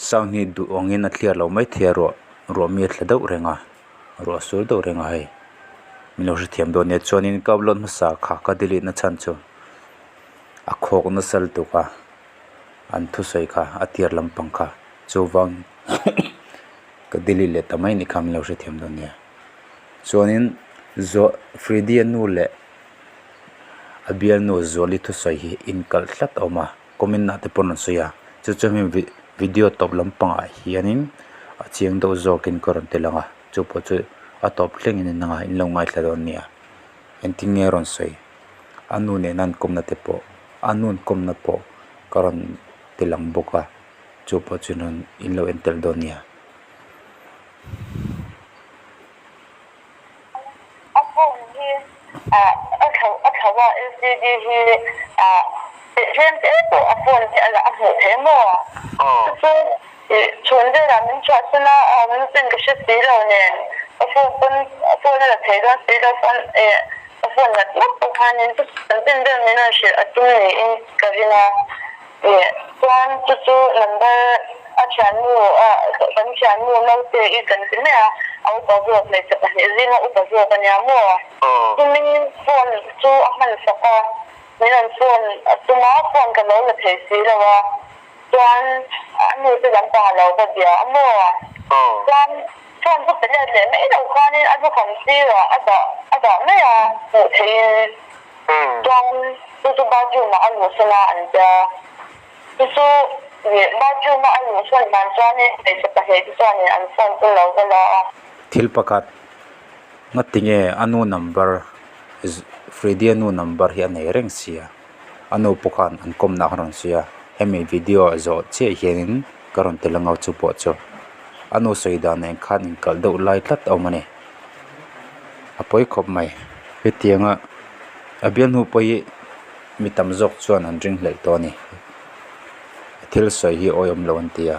Sound hi duh angin a clear lo maithei a ruah ruah mi a tla deuh reng a ruah a sur deuh reng a hei min lo hrethiam dawn nia chuanin ka upload hmasa kha ka delete na chhan chu a khawk nasa lutuk a an thusawi kha a tir lampang kha chuvang ka delete leh ta mai ni kha min lo hrethiam dawn nia chuanin zawh Freddy a nu leh a bialnu Zuali thusawi hi inkalh tlat a awm a. Comment ah te pawn an sawi a chu chuan hemi video tawp lampangah hianin a chiang deuh zawkin ka rawn tel ang a chu pawh chu a tawp thlengin en anga in lo ngaithla dawn nia engtin nge a rawn sawi a nu nena an kawmna te pawh a nu an kawmna pawh ka rawn tel ang bawk a chu pawh chu in lo en tel dawn nia. A phone hi ah a thlo a thlo a LCD hi ah tlem te pawh a phone hi a a hmuh theih maw? Chu chu ih chhun velah min chhuahsan a a awm na chen ka hre si lo nen ka phone pawn a phone a la thei dawn si lo chuan ih ka phone nat ngawt pawh khanin chu chanchin vel min rawn hrilh a tum niin ka ring a. Leh chuan chu chu number a thiannu a kan thiannu naute i kan ti mai a, a upa zawk hmeichhe pahnih zinga upa zawk a nia maw? Chumi phone chu a hman sak a, min rawn phone a tum a, phone ka lo la thei si lo a, chuan a nu te lampang a lo va bia a maw? Chuan phone chu pe let leh mai lo khanin a lukham sirah a dah a dah mai a, hmuh theihin. Chuan chu chu bathroom ah a luhsan a an tia. Chu chu ih bathroom a a luhsan dan chuanin hmeichhe pahnih te chuanin an phone chu lo va la a. Thil pakhat ngatinge a nu number Freddy a nu number hi a nei reng sia a nu pawh khan an kawmna a rawn sawi a hemi video ah zawh chiah hianin ka rawn tel ang a chu pawh chu a nu sawi dan nen khan inkalh deuh lai tlat a awm a ni. A pawi khawp mai hetianga a bial hnu pawh hi mi tam zawk chuan an ring hlelh tawh a ni thil sawi hi awihawm lo an ti a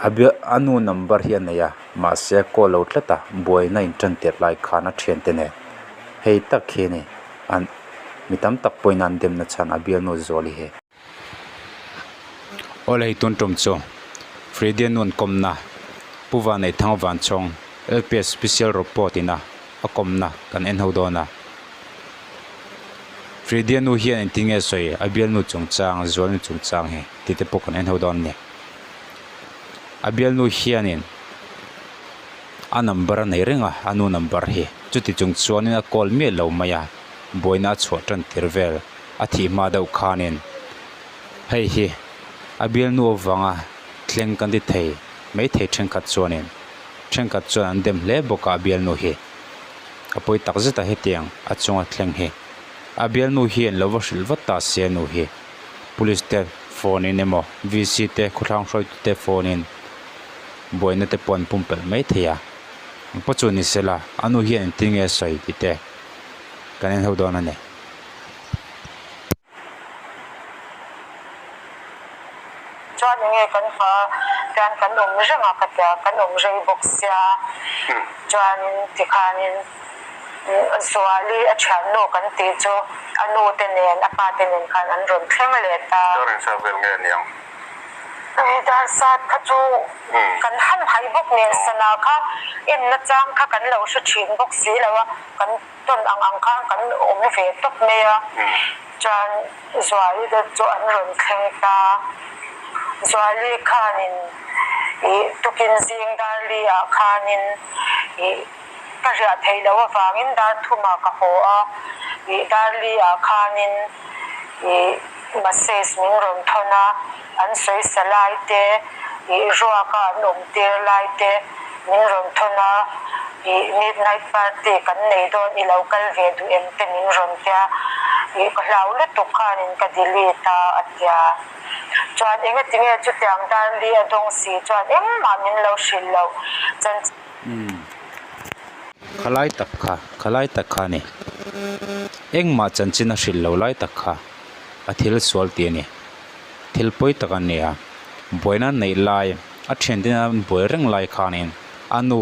a bial a nu number hi a nei a mahse a call lo tlat a buaina in tan tirh lai khan a thiante nen hei tak hi a ni an mi tam tak pawhin an demna chhan a bialnu Zuali hi. Aw le hei tun tum chu Freddie nun kawmna Pu Vanneihthang Vanchhawng LPS Special Report ina a kawmna kan en ho dawn a. Freddie nu hian engtin nge sawi a bialnu chungchang Zualnu chungchang hi tih te pawh kan en ho dawn a ni. A bialnu hianin a number a nei reng a a nu number hi chuti chung chuanin a call miah lo mai a buaina a chhuah tan tir vel. A thih hma deuh khanin hei hi a bialnu avanga thleng kan ti thei maithei thenkhat chuanin thenkhat chuan an dem hle bawk a a bialnu hi a pawi tak zet a hetiang a chunga thleng hi a bialnu hian lo va hrilh vat ta se nu hi police te phone in emaw VC te khawthlang hruaitu te phone in buaina te pawh an pumpelh maithei a engpawh chu ni sela a nu hian engtin nge a sawi tih te kan en ho dawn a ni. Chuan enge kan hma chuan kan awm reng a ka tia, kan awm rei bawk sia chuanin tikhanin Zuali a thiannu kan tih chu a nu te nen a pa te nen khan an rawn thleng leh ta. Dar engzat vel nge aniang? Dar sat kha chu kan ham hai bawk nen sana kha enna chang kha kan lo hre thin bawk si lo a, kan. Tawn ang ang khan kan awm ve tawp mai a, chuan Zuali te chu an rawn thleng ta. Zuali khanin ih tukin zing Darli ah khanin ih ka riah theih loh avangin dar thumah ka haw a, ih Darli ah khanin ih message min rawn thawn a, an sawisa lai te ih ruaka an awm tir lai te min rawn thawn a, ih midnight party kan nei dawn i lo kal ve duh em te min rawn tia, ih ka hlau lutuk khanin ka delete a a tia. Chuan engatinge chutiang Darli a dawng si chuan engmah min lo hrilh loh chanchin. Umm khalai tak kha khalai tak kha a ni. Engmah chanchin a hrilh lo lai tak kha a thil sual tih a ni. Thil pawi tak a ni a, buaina neih lai a thiante an buai reng lai khanin a nu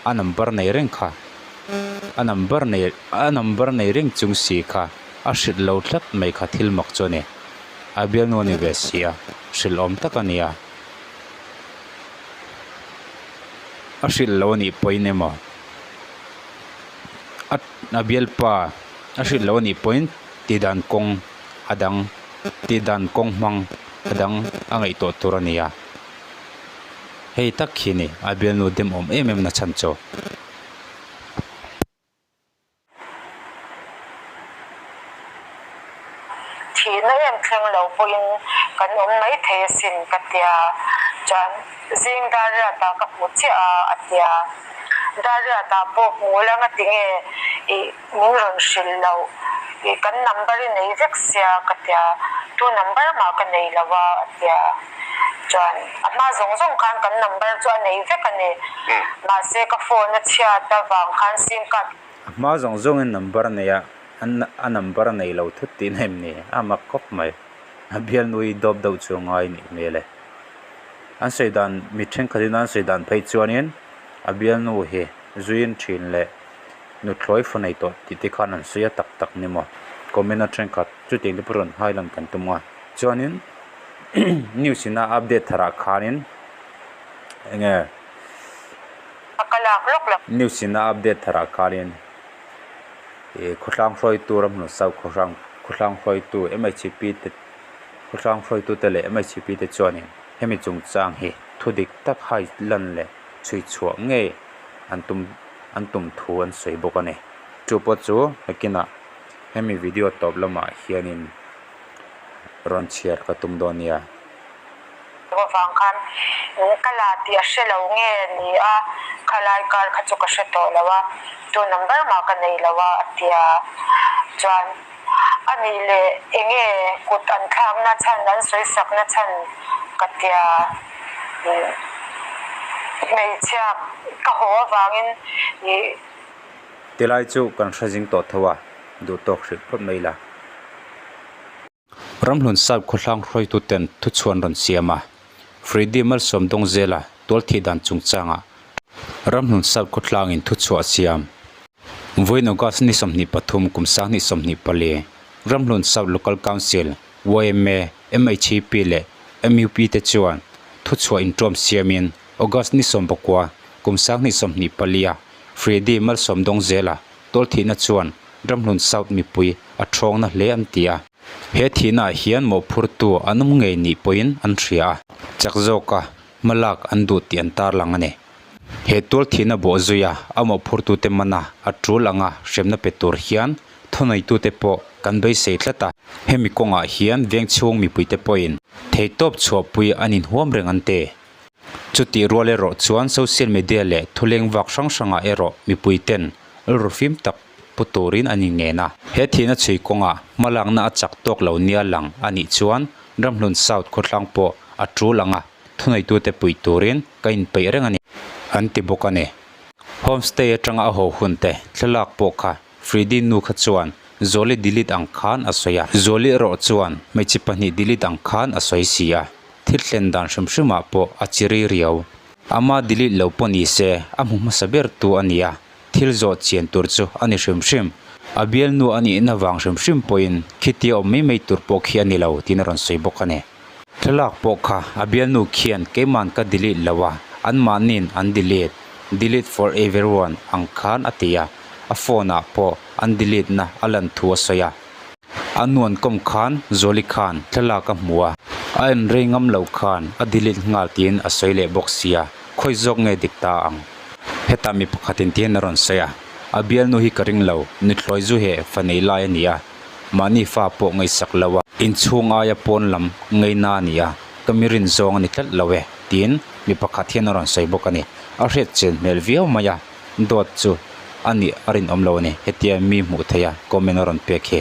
a number nei reng kha a number nei a number nei reng chung si kha a hrilh lo tlat mai kha thil mak chu a ni. A bialnu a ni ve si a, hrilh awm tak a ni a. A hrilh lo a nih pawhin emaw a a bialpa a hrilh lo a nih pawhin tihdan kawng a dang tihdan kawng hmang a dang a ngaihtuah tur a ni a. Hei tak khi ni a bialnu demawm em em na chhan chu. Thihna em thleng lo pawhin kan awm mai thei asin ka tia. Chuan zing Dariat-ah ka hmu chiah a, a tia. Dariat-ah pawh hmu la nga tinge ih min rawn hrilh loh, ih kan number i nei vek sia ka tia. Tu number mah ka nei lo a, a tia. Chuan a hma zawng zawng khan kan number chu a nei vek a ni. Mahse ka phone a chhiat avang khan sim card. A hma zawng zawngin number a nei a, a number a nei lo thut tih na em ni? A mak khawp mai. A bialnui dawp deuh chu a ngai nih hmel e. An sawi dan, mi thenkhatin an sawi dan phei chuanin a bialnu hi zuiin thin leh nuthlawi fa nei tawh tih te khan an sawi a tak tak ni maw? Comment a thenkhat chutiang te pawh rawn hai lang kan tum a. Chuanin news ina update tharah khanin enge news ina update tharah khanin ih khawthlang hruaitu ram hmun south khawhrang khawthlang hruaitu M_H_P te khawthlang hruaitu te leh M_H_P te chuanin hemi chungchang hi thu dik tak hai lan leh chhui chhuah ngei an tum an tum thu an sawi bawk a ni. Chu pawh chu nakinah hemi video tawp lamah hianin. rawn chhiar ka tum dawn nia. Vang khan ka la tih a hre lo nge ni a, khalai kar kha chu ka hre tawh lo a, tu number mah ka nei lo a a ti a. Chuan a nih leh enge kut an thlakna chhan an sawi sakna chhan ka ti a, hmeichhia ka haw avangin ih. Tilai chu kan hre zing tawh tho a, duh tawk hrilh phawt mai la. Ramhlun Sap khawhlang hruaituten thuchhuan rawn siam a, Freddie Malsawm Dawngzela tualthih dan chungchangah Ramhlun Sap khawtlangin thuchhuah a siam. Vawiin August ni 23 kum 2024, Ramhlun Sap Local Council, yma, MHEP leh mup te chuan thuchhuah inṭawm siamin August ni 19 kum 2024 a Freddie Malsawm Dawngzela tualthihna chuan Ramhlun South mipui a ṭhawngna hle an ti a. He thihnaah hian mawhphurtu an awm ngei nih pawhin an hria a, chak zawka hmalak an duh tih an tarlang a ni. He tualthihna bawh zuia a mawhphurtute mana a tul anga hremna pe tur hian thuneitute pawh kan beisei tlat a. Hemi kawngah hian vengchhung mipuite pawhin theihtawp chhuahpui an inhuam reng an ti. Chutih rual erawh chuan social media leh thuleng vak hrang hrangah erawh mipui ten rilru fim tak pu turin an inngen a. He thihna chhui kawngah hmalakna a chak tawk lo nia lang a nih chuan Ramhlun South khawthlang pawh a tul ang a, thuneitute puih turin ka inpeih reng a ni, an ti bawk a ni. Homestay atanga a haw hun te thlalak pawh kha Freddie nu kha chuan Zuali delete ang khan a sawi a, Zuali erawh chuan hmeichhe pahnih delete ang khan a sawi si a, thil thlen dan hrim hrimah pawh a chiri riau. Ama delete lo pawh ni se a hmu hmasa ber tu a ni a, thil zawh chian tur chu a ni hrim hrim. A bialnu a nihna vang hrim hrim pawhin khitia awm mai mai tur pawh khi a ni lo tiin a rawn sawi bawk a ni. Thlalak pawh kha a bialnu khian keiman ka delete lo a, anmahniin an delete, delete for everyone ang khan a ti a, a phone ah pawh an delete na a lan thu a sawi a. A nuan kawm khan Zuali khan thlalak a hmu a, a en rei ngam lo khan a delete nghal tiin a sawi leh bawk sia, khawi zawk nge dik ta ang? Hetah mi pakhatin tihian a rawn sawi a, a bialnu hi ka ring lo, nuthlawi zu heh fa nei lai a ni a. Mahni fa pawh ngaihsak lo a, inchhung aia pawn lam ngaina a ni a, ka mi rin zawng a ni tlat lo e, tiin mi pakhat hian a rawn sawi bawk a ni. A hriat chen hmel viau mai a, dawt chu a nih a rinawm lo a ni, hetia mi hmuh theih a comment a rawn pek hi.